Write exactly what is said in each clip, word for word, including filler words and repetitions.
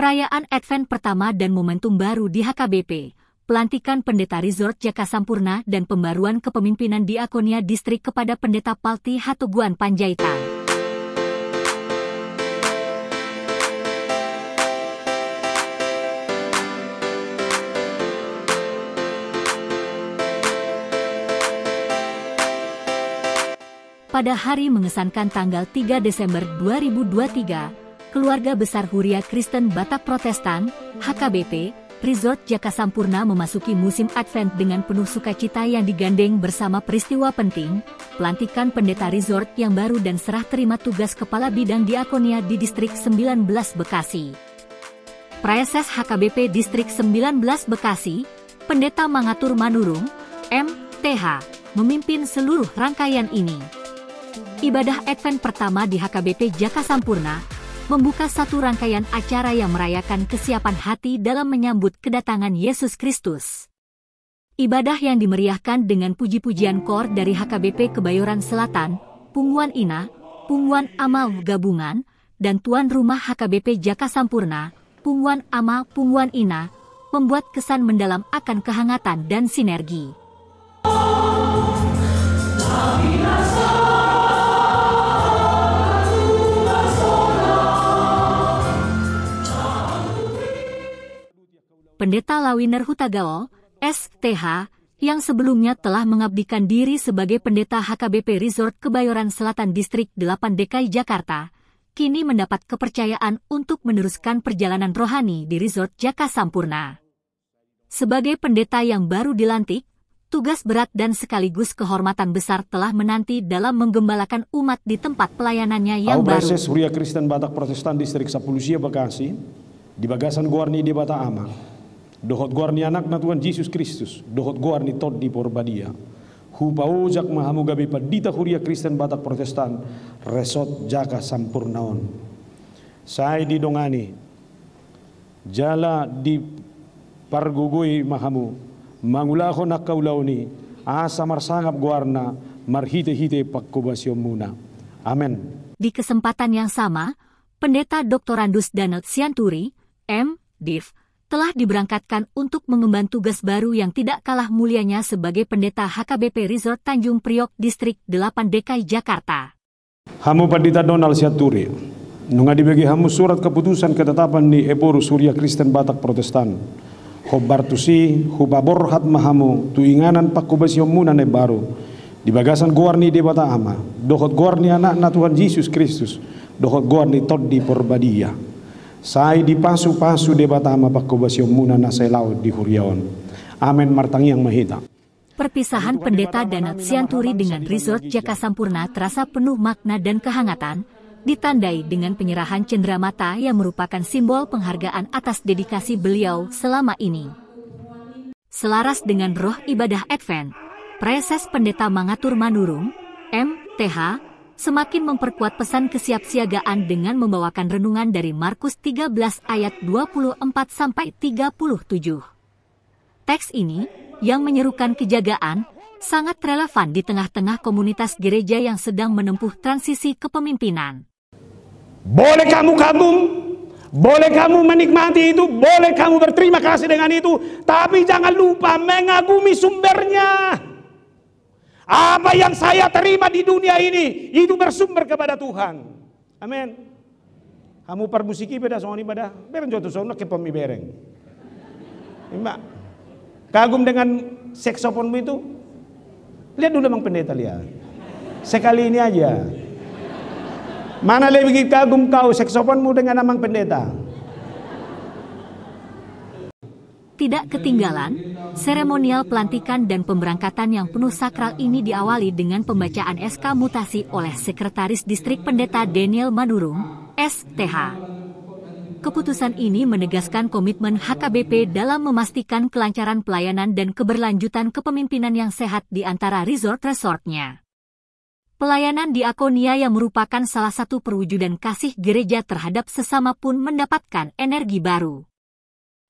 Perayaan Advent pertama dan momentum baru di H K B P, pelantikan Pendeta Resort Jaka Sampurna dan pembaruan kepemimpinan diakonia distrik kepada Pendeta Palti Hatoguan Panjaitan. Pada hari mengesankan tanggal tiga Desember dua ribu dua tiga, keluarga besar Huria Kristen Batak Protestan, H K B P, Resort Jaka Sampurna memasuki musim Advent dengan penuh sukacita yang digandeng bersama peristiwa penting, pelantikan pendeta resort yang baru dan serah terima tugas kepala bidang diakonia di Distrik sembilan belas Bekasi. Praeses H K B P Distrik sembilan belas Bekasi, Pendeta Mangatur Manurung, M T H, memimpin seluruh rangkaian ini. Ibadah Advent pertama di H K B P Jaka Sampurna membuka satu rangkaian acara yang merayakan kesiapan hati dalam menyambut kedatangan Yesus Kristus. Ibadah yang dimeriahkan dengan puji-pujian kor dari H K B P Kebayoran Selatan, Punguan Ina, Punguan Ama Gabungan, dan tuan rumah H K B P Jaka Sampurna, Punguan Ama, Punguan Ina, membuat kesan mendalam akan kehangatan dan sinergi. Pendeta Lawiner Hutagaol, S T H, yang sebelumnya telah mengabdikan diri sebagai pendeta H K B P Resort Kebayoran Selatan Distrik delapan D K I Jakarta, kini mendapat kepercayaan untuk meneruskan perjalanan rohani di Resort Jaka Sampurna. Sebagai pendeta yang baru dilantik, tugas berat dan sekaligus kehormatan besar telah menanti dalam menggembalakan umat di tempat pelayanannya yang Au baru. Praeses Huria Kristen Batak Protestan Distrik sampulu sia Bekasi, di bagasan goar ni Debata Ama, dohot goar ni Anakna Tuhan Jesus Kristus, dohot goar ni Tondi Porbadia, hupaojak ma hamu gabe pandita Huria Kristen Batak Protestan Resort Jaka Sampurna on. Sai didongani jala dipargogoi ma hamu mangulahon angka ulaon i, asa marsangap goarna marhite-hite pangkobasionmuna. Amen. Di kesempatan yang sama, Pendeta Doktorandus Danot Sianturi, M Div, telah diberangkatkan untuk mengemban tugas baru yang tidak kalah mulianya sebagai pendeta H K B P Resort Tanjung Priok Distrik delapan D K I Jakarta. Hamu Pandita Donald Sianturi, nunga dibege hamu surat keputusan ketetapan ni Ephorus Huria Kristen Batak Protestan. Hombar tusi, hupaborhat ma hamu tu inganan pangkobasionmuna na imbaru, di bagasan goar ni Debata Ama, dohot goar ni Anakna Tuhan Jesus Kristus, dohot goar ni Tondi Porbadia. Sai dipasu-pasu Debata Ama pangkobasionmuna na sai laho di huria on. Amen. Martangiang ma hita. Perpisahan Pendeta Danot Sianturi dengan Resort Jaka Sampurna terasa penuh makna dan kehangatan, ditandai dengan penyerahan cendramata yang merupakan simbol penghargaan atas dedikasi beliau selama ini. Selaras dengan roh ibadah Advent, Praeses Pendeta Mangatur Manurung, M T H, semakin memperkuat pesan kesiapsiagaan dengan membawakan renungan dari Markus tiga belas ayat dua puluh empat sampai tiga puluh tujuh. Teks ini, yang menyerukan kejagaan, sangat relevan di tengah-tengah komunitas gereja yang sedang menempuh transisi kepemimpinan. Boleh kamu kagum, boleh kamu menikmati itu, boleh kamu berterima kasih dengan itu, tapi jangan lupa mengagumi sumbernya. Apa yang saya terima di dunia ini, itu bersumber kepada Tuhan. Amen. Hamu parmusik i pe da songon i ma da. Bereng jo tu son, nangkin pe on mi bereng. Ima. Kagum dengan seksoponmu itu. Lihat dulu Amang Pendeta, lihat. Sekali ini aja. Mana lebih kagum kau, seksoponmu dengan Amang Pendeta? Tidak ketinggalan, seremonial pelantikan dan pemberangkatan yang penuh sakral ini diawali dengan pembacaan S K mutasi oleh Sekretaris Distrik Pendeta Daniel Manurung, S T H. Keputusan ini menegaskan komitmen H K B P dalam memastikan kelancaran pelayanan dan keberlanjutan kepemimpinan yang sehat di antara resort-resortnya. Pelayanan diakonia yang merupakan salah satu perwujudan kasih gereja terhadap sesama pun mendapatkan energi baru.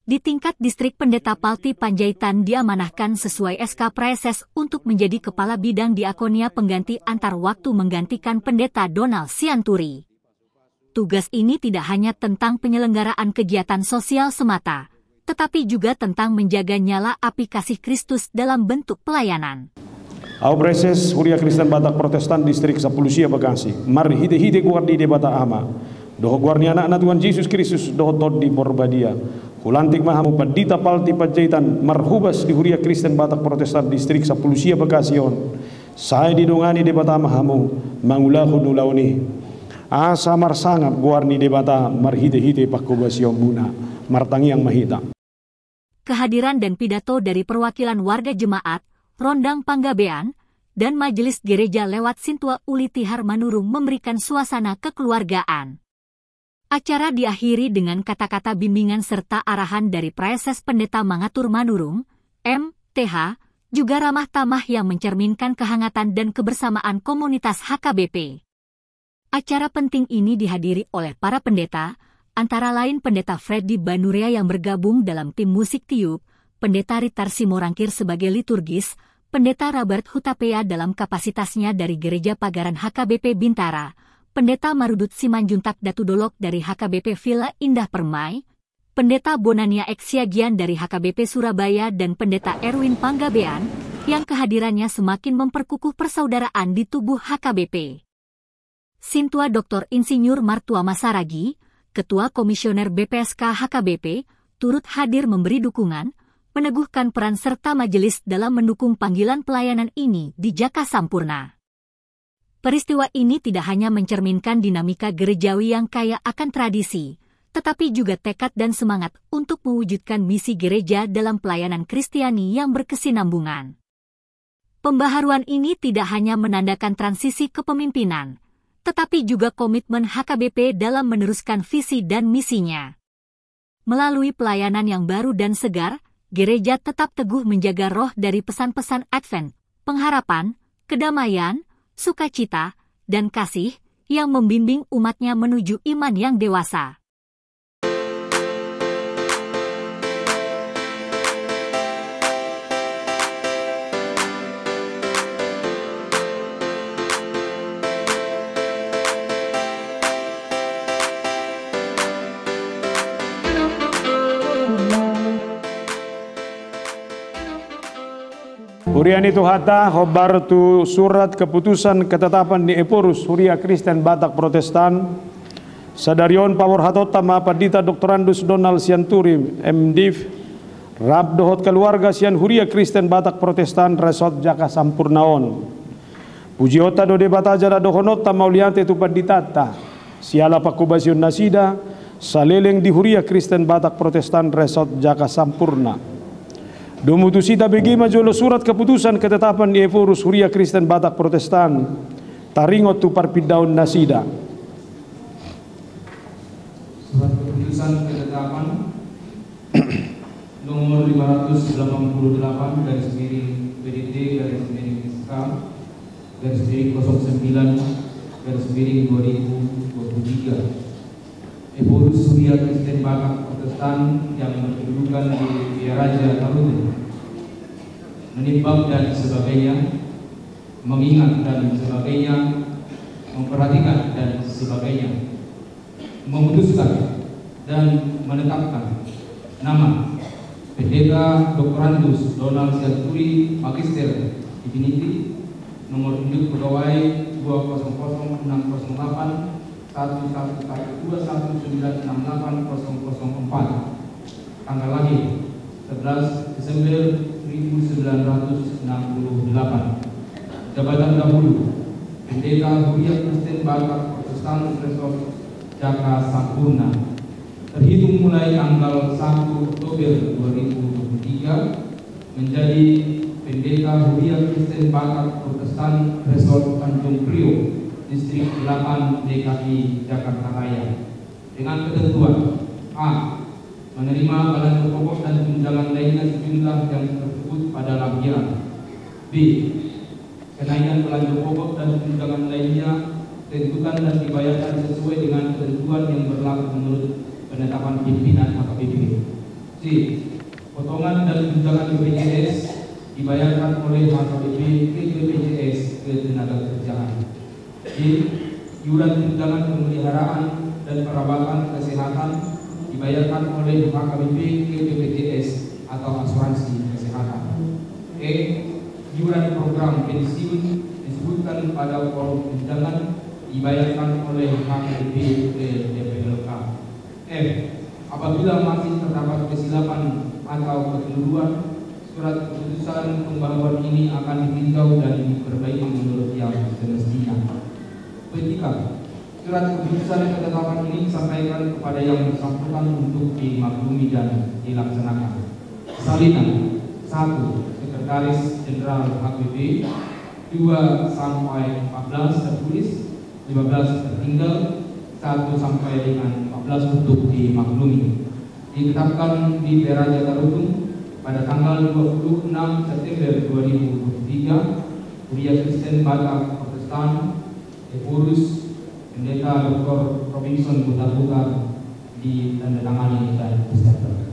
Di tingkat distrik, Pendeta Palti Panjaitan diamanahkan sesuai S K Praeses untuk menjadi kepala bidang diakonia pengganti antar waktu menggantikan Pendeta Donald Sianturi. Tugas ini tidak hanya tentang penyelenggaraan kegiatan sosial semata, tetapi juga tentang menjaga nyala api kasih Kristus dalam bentuk pelayanan. Ahu praeses Huria Kristen Batak Protestan Distrik Sampulu Sia Bekasi, marhitehite goar ni Debata Ama dohot goar ni Anakna Tuhan Jesus Kristus dohot Tondi Porbadia, hulantik ma hamu Pandita Palti Panjaitan marhobas di Huria Kristen Batak Protestan Distrik Sampulu Sia Bekasi on. Sai didongani Debata ma hamu mangulahon ulaon i, asa marsangap goar ni Debata marhitehite panghobasionmuna. Martangiang ma hita. Kehadiran dan pidato dari perwakilan warga jemaat, rondang panggabean, dan majelis gereja lewat sintua uli tihar manurung memberikan suasana kekeluargaan. Acara diakhiri dengan kata-kata bimbingan serta arahan dari Praeses Pendeta Mangatur Manurung, M Th, juga ramah tamah yang mencerminkan kehangatan dan kebersamaan komunitas H K B P. Acara penting ini dihadiri oleh para pendeta, antara lain Pendeta Freddy Banurea yang bergabung dalam tim musik tiup, Pendeta Ritar Simorangkir sebagai liturgis, Pendeta Robert Hutapea dalam kapasitasnya dari Gereja Pagaran H K B P Bintara, Pendeta Marudut Simanjuntak Datu Dolok dari H K B P Villa Indah Permai, Pendeta Bonania X Siagian dari H K B P Surabaya, dan Pendeta Erwin Panggabean, yang kehadirannya semakin memperkukuh persaudaraan di tubuh H K B P. Sintua Doktor Insinyur Martua Masaragi, Ketua Komisioner B P S K H K B P, turut hadir memberi dukungan, meneguhkan peran serta majelis dalam mendukung panggilan pelayanan ini di Jaka Sampurna. Peristiwa ini tidak hanya mencerminkan dinamika gerejawi yang kaya akan tradisi, tetapi juga tekad dan semangat untuk mewujudkan misi gereja dalam pelayanan Kristiani yang berkesinambungan. Pembaharuan ini tidak hanya menandakan transisi kepemimpinan, tetapi juga komitmen H K B P dalam meneruskan visi dan misinya. Melalui pelayanan yang baru dan segar, gereja tetap teguh menjaga roh dari pesan-pesan Advent, pengharapan, kedamaian, sukacita, dan kasih, yang membimbing umatnya menuju iman yang dewasa. Huria ni Tuhanta, hombar tu surat keputusan ketetapan ni Ephorus Huria Kristen Batak Protestan. Sadari on paborhatonta ma Pandita Doktorandus Donald Sianturi, M Div, rap dohot keluarga sian Huria Kristen Batak Protestan Resort Jaka Sampurna on. Pujionta do Debata jala dohononta mauliate tu panditanta, siala panghobasion nasida saleleng di Huria Kristen Batak Protestan Resort Jaka Sampurna. Domu tusi tabege ma jolo surat keputusan ketetapan ni Ephorus Huria Kristen Batak Protestan, taringot tu parpindaon nasida. Surat keputusan ketetapan nomor lima ratus delapan puluh delapan garis miring P D T garis miring S K garis miring kosong sembilan garis miring dua ribu dua puluh tiga. Ephorus Huria Kristen Batak Protestan yang berkedudukan di Via Raja Narute. Menimbang dan sebagainya, mengingat dan sebagainya, memperhatikan dan sebagainya, memutuskan dan menetapkan nama Pendeta Doktorandus Donald Sianturi, Magister Divinity, nomor induk pegawai dua kosong kosong enam kosong delapan satu satu satu dua satu sembilan enam delapan kosong kosong empat. Tanggal lahir, sebelas Desember seribu sembilan ratus enam puluh delapan. Jabatan dahulu, Pendeta Huria Kristen Batak Protestan Resort Jaka Sampurna. Terhitung mulai tanggal satu Oktober dua ribu dua puluh tiga, menjadi Pendeta Huria Kristen Batak Protestan Resort Tanjung Priok, Distrik delapan D K I Jakarta Raya. Dengan ketentuan: A. Menerima balanjo pokok dan tunjangan lainnya sejumlah yang tersebut pada lampiran. B. Kenaikan balanjo pokok dan tunjangan lainnya ditentukan dan dibayarkan sesuai dengan ketentuan yang berlaku menurut penetapan pimpinan H K B P. C. Potongan dan tunjangan B P J S dibayarkan oleh H K B P ke B P J S Ketenagakerjaan. D. Iuran tunjangan pemeliharaan dan perawatan kesehatan dibayarkan oleh H K B P ke B P J S atau asuransi kesehatan. E. Iuran program pensiun disebutkan pada kolom tunjangan dibayarkan oleh H K B P ke D P L K. F. Apabila masih terdapat kesilapan atau kekeliruan, surat keputusan pembaharuan ini akan ditinjau dan diperbaiki menurut yang semestinya. Petikan. Surat keputusan ketetapan ini disampaikan kepada yang bersangkutan untuk dimaklumi dan dilaksanakan. Salinan. Satu, Sekretaris Jenderal H K B P. Dua sampai empat belas tertulis, lima belas tertinggal, satu sampai dengan empat belas untuk dimaklumi. Ditetapkan di Pera Jakarta Hukum pada tanggal dua puluh enam September dua ribu dua puluh tiga, Huria Kristen Batak Protestan, Ephorus, Pendeta Doktor Robinson Hutabutar, ditandatangani dan disertakan.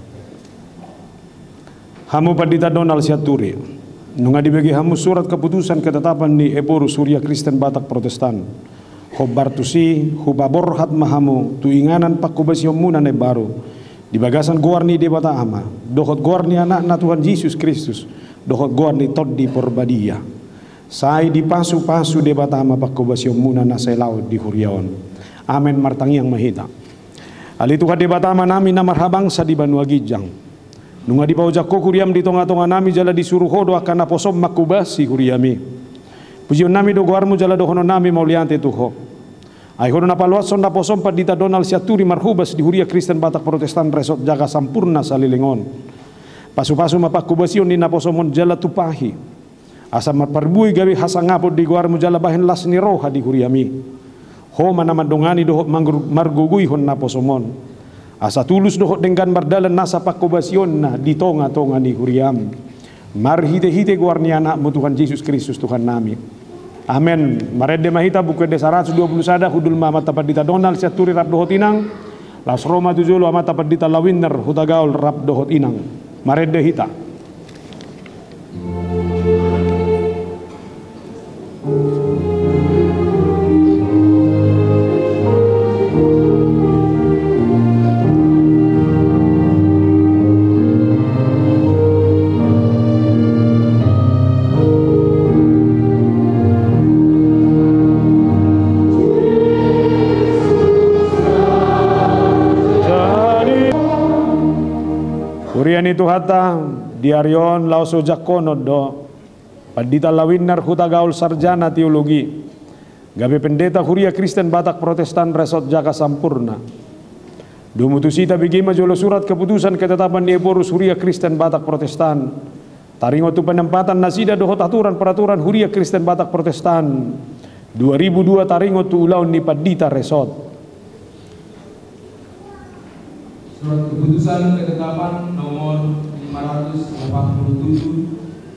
Hamu Pandita Donald Sianturi, nunga dibege hamu surat keputusan ketetapan ni Ephorus Huria Kristen Batak Protestan. Hombar tusi, hupaborhat ma hamu tu inganan pangkobasionmuna na imbaru, di bagasan goar ni Debata Ama, dohot goar ni Anakna Tuhan Jesus Kristus, dohot goar ni Tondi Porbadia. Sai dipasupasu Debata Ama pangkobasionmuna na sai laho di huria on. Amen. Martangiang ma hita. Ale Tuhan Debata Amanami na marhabangsa di banua ginjang, nunga dipaojak Ho huriam di tongatonganami jala disuru Ho do angka naposom mangkobasi huriami. Pujionnami do goarmu jala dohononnami mauliate tu Ho. Ai Ho do na paloashon naposom Pandita Donald Sianturi marhobas di Huria Kristen Batak Protestan Resort Jaga Sampurna saleleng on. Pasupasu ma pangkobasion ni naposom on jala tumpahi, asa marparbue gabe hasangapon di goarmu jala bahen las ni roha di huriami. Ho ma na mandongani dohot manggur-, margogoihon naposom on, asa tulus dohot denggan mardalan nasa pangkobasionna di tongatonga ni huriam. Marhitehite goar ni Anakmu Tuhan Jesus Kristus Tuhannami. Amen. Marende ma hita, Buku Ende saratus dua pulu sada, hundul ma Amanta Pandita Donald Sianturi rap dohot inang. Laos ro ma tu jolo Amanta Pandita Lawiner Hutagaol rap dohot inang. Marende hita. Huria ni Tuhanta, di ari on laos ojakhonon do Pandita Lawiner Hutagaol, sarjana teologi, gabe pendeta Huria Kristen Batak Protestan Resort Jaga Sampurna. Domu tusi, tabege ma jolo surat keputusan ketetapan ni Ephorus Huria Kristen Batak Protestan, taringot tu penempatan nasida dohot aturan peraturan Huria Kristen Batak Protestan dua ribu dua, taringot tu ulaon ni pandita resort. Surat keputusan ketetapan nomor lima ratus delapan puluh tujuh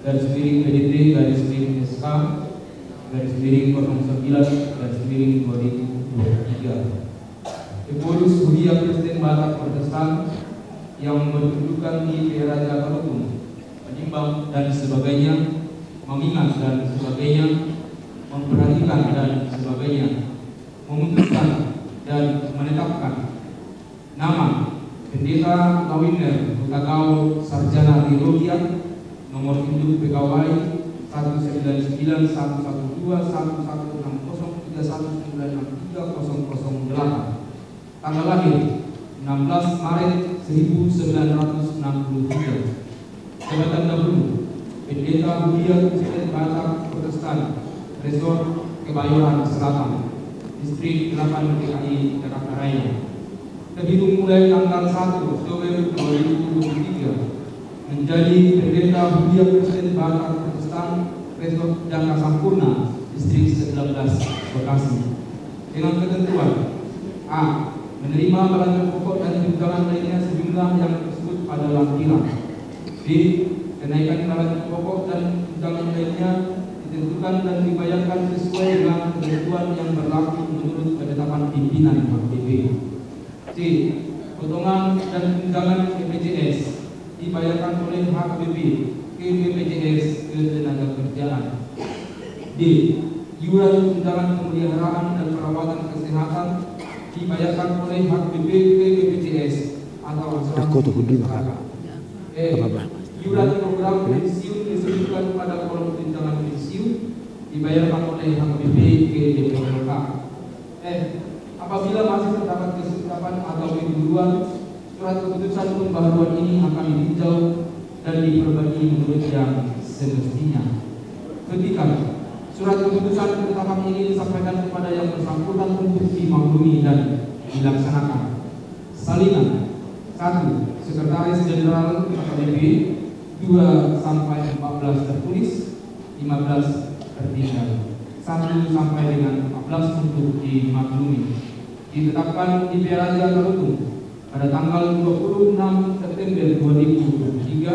garis miring P D T garis miring S K garis miring kosong sembilan garis miring dua ribu dua puluh tiga. Ephorus Huria Kristen Batak Protestan yang berkedudukan di Pera Jakarta Hukum, menimbang dan sebagainya, mengingat dan sebagainya, memperhatikan dan sebagainya, memutuskan dan menetapkan nama Pendeta Lawiner Hutagaol, sarjana teologia, nomor induk pegawai satu sembilan sembilan satu satu dua satu satu enam kosong tiga satu sembilan enam tiga kosong kosong delapan. Tanggal lahir, enam belas Maret seribu sembilan ratus enam puluh tiga. Jabatan dahulu, Pendeta Huria Kristen Batak Protestan, Resort Kebayoran Selatan, Distrik delapan D K I Jakarta Raya. Terhitung mulai tanggal satu Oktober dua ribu dua puluh tiga, menjadi Pendeta Huria Kristen Batak Protestan, Resort Jaga Sampurna, Distrik sembilan belas, Bekasi. Dengan ketentuan: A. Menerima balanjang pokok dan tunjangan lainnya sejumlah yang tersebut pada lampiran. B. Kenaikan balanjang pokok dan tunjangan lainnya ditentukan dan dibayarkan sesuai dengan ketentuan yang berlaku menurut penetapan pimpinan H K B P. C. Potongan dan tunjangan B P J S dibayarkan oleh H K B P ke B P J S Ketenagakerjaan. D. Iuran tunjangan pemeliharaan dan perawatan kesehatan Dibayarkan oleh H K B P ke B P J S atau asuransi kesehatan. Eh, iuran program pensiun disebutkan pada kolom tunjangan pensiun dibayarkan oleh H K B P ke B P L K. Eh, apabila masih terdapat kesengkapan atau kekeliruan, surat keputusan pembaharuan ini akan ditinjau dan diperbaiki menurut yang semestinya. Petikan, surat keputusan ketetapan ini disampaikan kepada yang bersangkutan untuk dimaklumi dan dilaksanakan. Salinan, satu, Sekretaris Jenderal H K B P, dua sampai empat belas tertulis, lima belas tertinggal, satu sampai dengan empat belas untuk dimaklumi. Ditetapkan di Pearaja Tarutung pada tanggal dua puluh enam September dua ribu dua puluh tiga,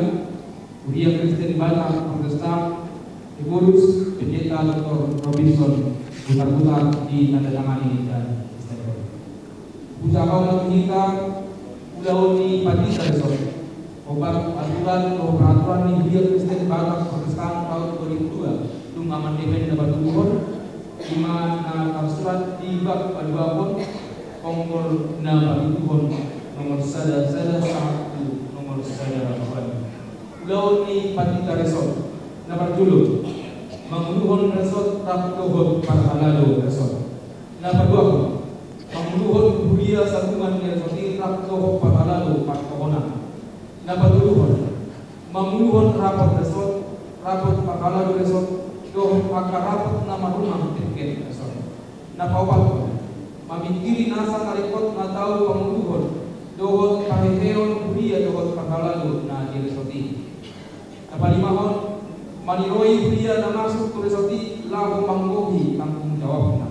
Huria Kristen Batak Protestan, Ephorus, Pendeta Doktor Robinson Hutarutar, ditandatangani dan diserahkan. Usaha untuk kita, ulaon ni Pandita Resort. Opat aturan atau peraturan ni Huria Kristen Batak Protestan tahun dua ribu dua, dung amandemen na patuduhon, ima na tarsurat di bab paduahon, kongkol na patuduhon, nomor sada sada sahat tu nomor sada ualu. Ulaon ni Pandita Resort. Na parjolo, manguluhon resort rap dohot parhalado resort. Na paduahon, manguluhon huria saluhutna ni resort i rap dohot parhalado partohonan. Na patoluhon, manguluhon rapot resort, rapot parhalado resort, dohot angka rapot na marrumah tenggen resort. Na paopathon, mamingkiri nasa na ringkot na tau panguluhon dohot paheheon huria dohot parhalado na di resort i. Na palimahon, maniroi huria na masuk tu resort i laho manggohi tanggung jawabna.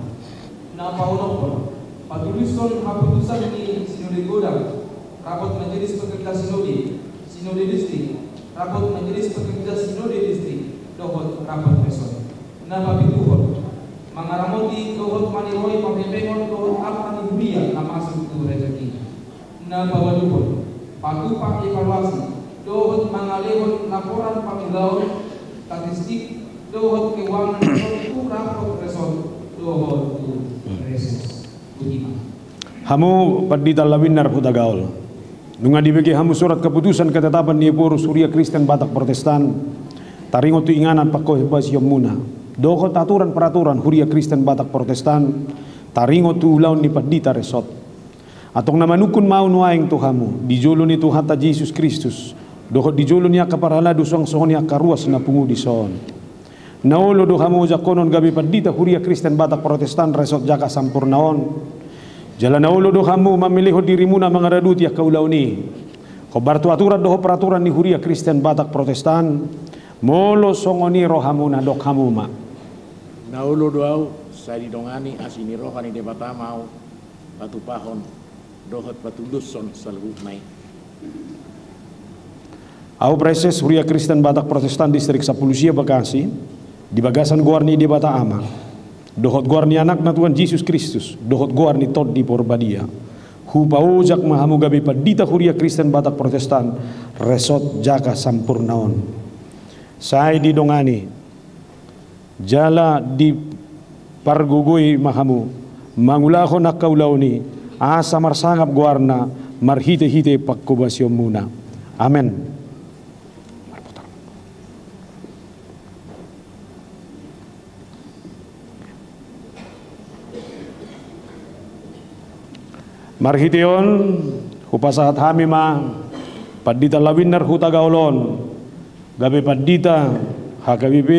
Na paonomhon, patulushon haputusan ni sinode godang, rapot majelis pekerja sinode, sinode distrik, rapot majelis pekerja sinode distrik, dohot rapot resort. Na papituhon, mangaramoti dohot maniroi pamhepengon dohot arta ni huria na masuk tu resort i. Na paualuhon, patupa evaluasi dohot mangalehon laporan pangulaon, statistik dohot keuangan resort tu rapot resort dohot tu resus. Botima. Hamu Pandita Lawinnar Hutagaol. Nunga dibege hamu surat keputusan ketetapan ni Ephorus Huria Kristen Batak Protestan, taringot tu inganan pangkobasionmuna dohot aturan peraturan Huria Kristen Batak Protestan, taringot tu ulaon ni Pandita Resort. Antong na manungkun ma ahu nuaeng tu hamu, di jolo ni Tuhanta Jesus Kristus, dohot di jolo ni angka parhalado suang songon i angka ruas na pungu dison. Na olo do hamu ojakkonon gabe pandita Huria Kristen Batak Protestan Resort Jaka Sampurna on. Jala na olo do hamu mamelehon dirimuna mangaradoti angka ulaon i. Hombar tu aturan dohot peraturan ni Huria Kristen Batak Protestan, molo songon i rohamuna, dok hamu ma. Na olo do ahu, sai didongani asi ni roha ni Debata ma ahu, patupahon dohot patulushon saluhutna i. Ahu Praeses Huria Kristen Batak Protestan Distrik Sampulu Sia Bekasi, di bagasan goar ni Debata Ama, dohot goar ni Anakna Tuhan Jesus Kristus, dohot goar ni Tondi Porbadia, hupaojak ma hamu gabe pandita Huria Kristen Batak Protestan Resort Jaka Sampurna on. Sai didongani jala dipargogoi ma hamu mangulahon angka ulaon i, asa marsangap goarna marhitehite pangkobasionmuna. Amen. Marhite on, hupasahat hami ma Pandita Lawinnar Hutagaol on gabe pandita H K B P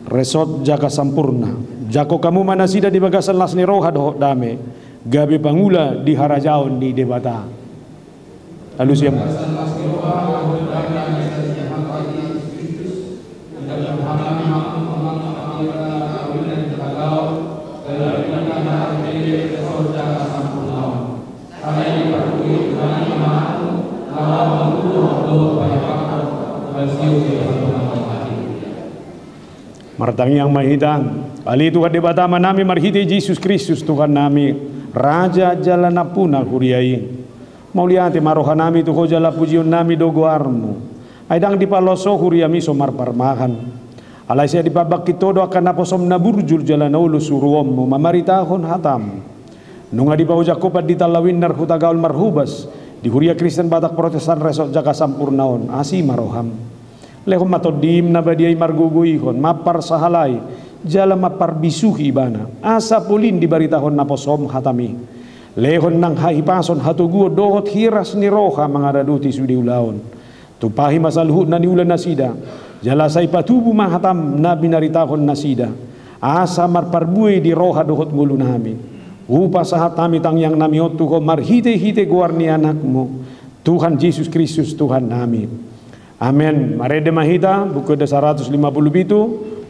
Resort Jaka Sampurna. Jangkon hamu ma nasida di bagasan las ni roha dohot dame, gabe pangula di harajaon ni Debata. Alusiam. Martangiang ma hita. Ale Tuhan Debata Amanami marhite Jesus Kristus Tuhannami, Raja jala Nampuna huria i. Mauliate ma rohanami tu Ho jala pujionnami do goarmu. Ai ndang dipaloas Ho huriami so marparmahan. Alai sai dipabangkit Ho do angka naposom na burju jala na olo suruonmu mamaritahon hatamu. Nunga dipaojak ho Pandita Lawinnar Hutagaol Marhubas di Huria Kristen Batak Protestan Resort Jaga Sampurna on, asi ma roham. Lehon ma Tondim na badia i margogoihon, mamparsahalai jala mamparbisuhi ibana, asa polin dibaritahon naposom hatami. Lehon nang hahipason, hatoguon dohot hiras ni roha mangaradoti sude ulaon. Tumpahi ma saluhutna niula nasida, jala sai patubu ma hatam na binaritahon nasida, asa marparbue di roha dohot ngolunami. Hupasahat hami tangiangnami on tu Ho marhitehite goar ni Anakmu, Tuhan Jesus Kristus Tuhannami. Amen. Marende ma hita, Buku Ende saratus lima puluh pitu,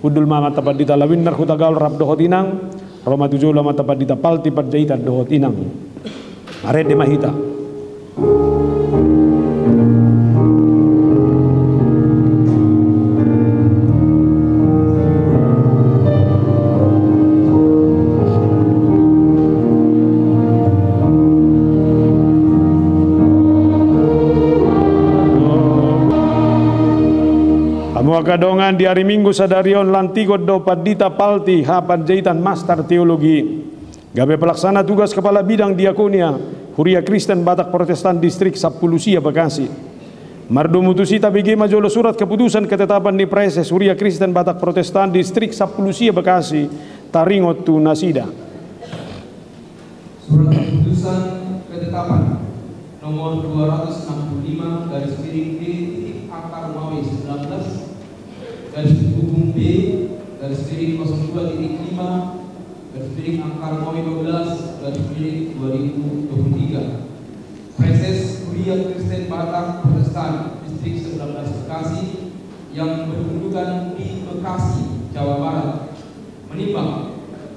hundul ma amanta Pandita Lawinnar Hutagaol rap dohot inang, ro ma tu jolo amanta Pandita Palti Panjaitan dohot inang. Marende ma hita. Hamu angka dongan, di ari Minggu sadari on lantikon do Pandita Palti H. Panjaitan, Master Teologi, gabe pelaksana tugas Kepala Bidang Diakonia Huria Kristen Batak Protestan Distrik Sampulu Sia Bekasi. Mardomu tusi, tabege ma jolo surat keputusan ketetapan ni Praeses Huria Kristen Batak Protestan Distrik Sampulu Sia Bekasi, taringot tu nasida. Surat keputusan ketetapan nomor dua ratus enam puluh lima garis miring D titik angka Romawi sembilan belas, garis penghubung B, garis miring kosong dua titik lima, garis miring angka Romawi dua belas, garis miring dua ribu dua puluh tiga. Praeses Huria Kristen Batak Protestan Distrik sembilan belas Bekasi yang berkedudukan di Bekasi, Jawa Barat, menimbang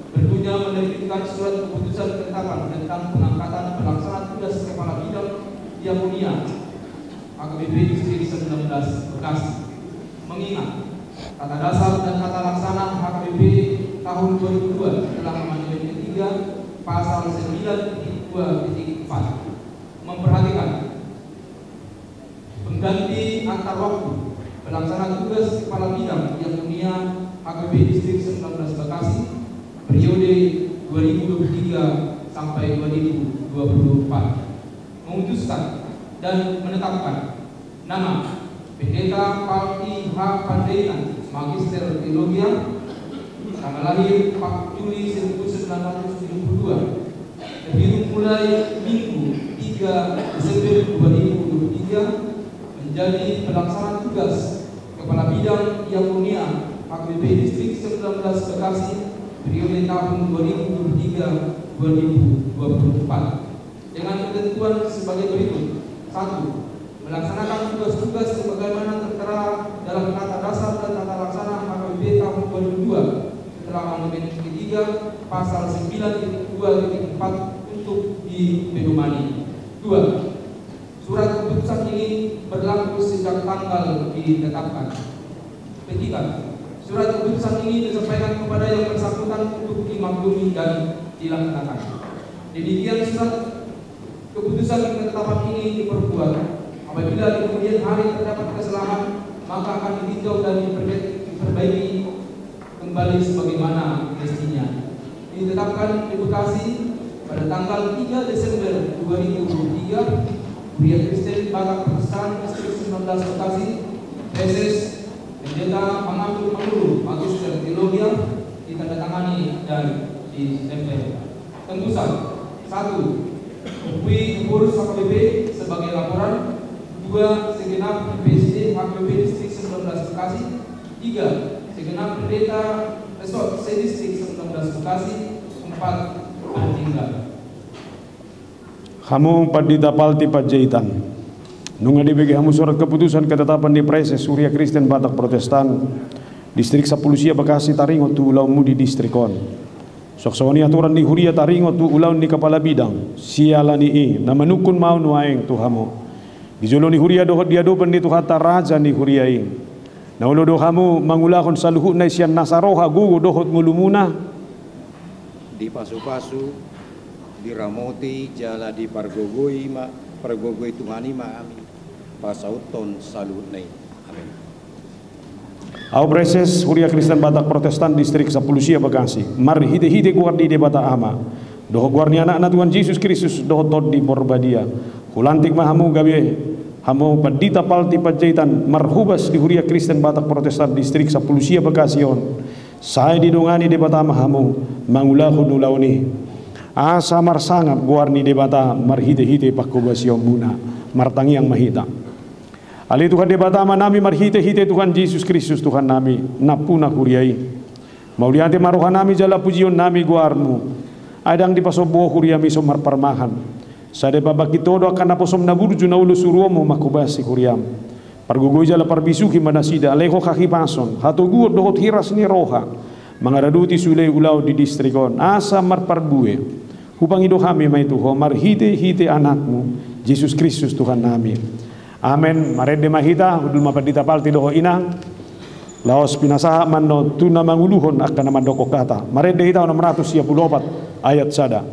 perlunya menerbitkan surat keputusan ketetapan tentang pengangkatan pelaksana tugas Kepala Bidang Diakonia H K B P Distrik sembilan belas Bekasi. Mengingat tata dasar dan tata laksana H K B P tahun dua ribu dua telah Amandemen ketiga, pasal sembilan titik dua titik empat, memperhatikan pengganti antar waktu pelaksana tugas Kepala Bidang Diakonia H K B P Distrik sembilan belas Bekasi periode dua ribu dua puluh tiga sampai dua ribu dua puluh empat, memutuskan dan menetapkan nama Pendeta Palti H. Panjaitan, Magister Teologia, tanggal lahir empat Juli seribu sembilan ratus tujuh puluh dua, terhitung mulai Minggu tiga Desember dua ribu dua puluh tiga, menjadi pelaksana tugas Kepala Bidang Diakonia H K B P Distrik sembilan belas Bekasi periode tahun dua ribu dua puluh tiga dua ribu dua puluh empat, dengan ketentuan sebagai berikut. Satu, melaksanakan tugas-tugas sebagaimana tertera dalam tata dasar dan tata laksana H K B P tahun dua ribu dua, setelah Amandemen ketiga, pasal sembilan titik dua titik empat untuk dipedomani. Dua, surat keputusan ini berlaku sejak tanggal ditetapkan. Ketiga, surat keputusan ini disampaikan kepada yang bersangkutan untuk dimaklumi dan dilaksanakan. Demikian surat keputusan ketetapan ini diperbuat. Apabila di kemudian hari terdapat kesalahan, maka akan ditinjau dan diperbaiki, diperbaiki kembali sebagaimana mestinya. Ditetapkan di Bekasi pada tanggal tiga Desember dua ribu dua puluh tiga, Huria Kristen Batak Protestan Distrik sembilan belas Bekasi, Praeses Pendeta Pangambil Mangulu, Magister Teologia, ditandatangani dan ditempel. Tembusan. Satu, Ephorus H K B P sebagai laporan. Dua, segenap P S D H K B P Distrik sembilan belas Bekasi. Tiga, segenap pendeta, eh, sorry, sedistrik sembilan belas Bekasi. Empat, ada tinggal. Hamu Pandita Palti Panjaitan, nunga dibege hamu surat keputusan ketetapan ni Praeses Huria Kristen Batak Protestan Distrik Sampulu Sia Bekasi taringot tu ulaonmu di distrik on. Songon i aturan ni huria taringot tu ulaon ni kepala bidang, siala ni i na manungkun ma au nuaeng tu hamu. Di jolo ni huria dohot di adopan ni Tuhanta, raja ni huria i, na olo do hamu mangulahon saluhutna i sian nasa roha, gogo dohot ngolumuna? Dipasupasu, diramoti jala dipargogoi ma, pargogoi Tuhan i ma hami pasauthon saluhutna i. Amen. Au Praeses Huria Kristen Batak Protestan Distrik Sampulu Sia Bekasi, marhitehite goar ni Debata Ama, dohot goar ni Anakna Tuhan Jesus Kristus, dohot Tondi Porbadia. Hulantik ma hamu gabe hamu Pandita Palti Panjaitan marhobas di Huria Kristen Batak Protestan Distrik Sampulu Sia Bekasi on. Sai didongani Debata ma hamu mangulahon ulaon i. Asa marsangap goar ni Debata marhitehite panghobasionmuna. Martangiang ma hita. Ale Tuhan Debata Amanami, marhitehite Tuhan Jesus Kristus Tuhannami, nampuna huria i. Mauliate ma rohanami jala pujionnami goarmu. Ai ndang dipasombu Ho huriami so marparmahan. Sai dipabangkit Ho do angka naposom na burju na olo suruonmu manghobasi huriam. Pargogoi jala parbisuhi ma nasida, lehon hahipason, hatoguon dohot hiras ni roha mangaradoti sude ulaon di distrik on asa marparbue. Hupangido hami ma i tu Ho marhitehite Anakmu Jesus Kristus Tuhannami. Amen. Marende ma hita, hundul ma Pandita Palti dohot Inang. Laos pinasahat ma annon tu na manguluhon angka na mandok hata. Marende hita onom ratus sia pulu opat ayat sada.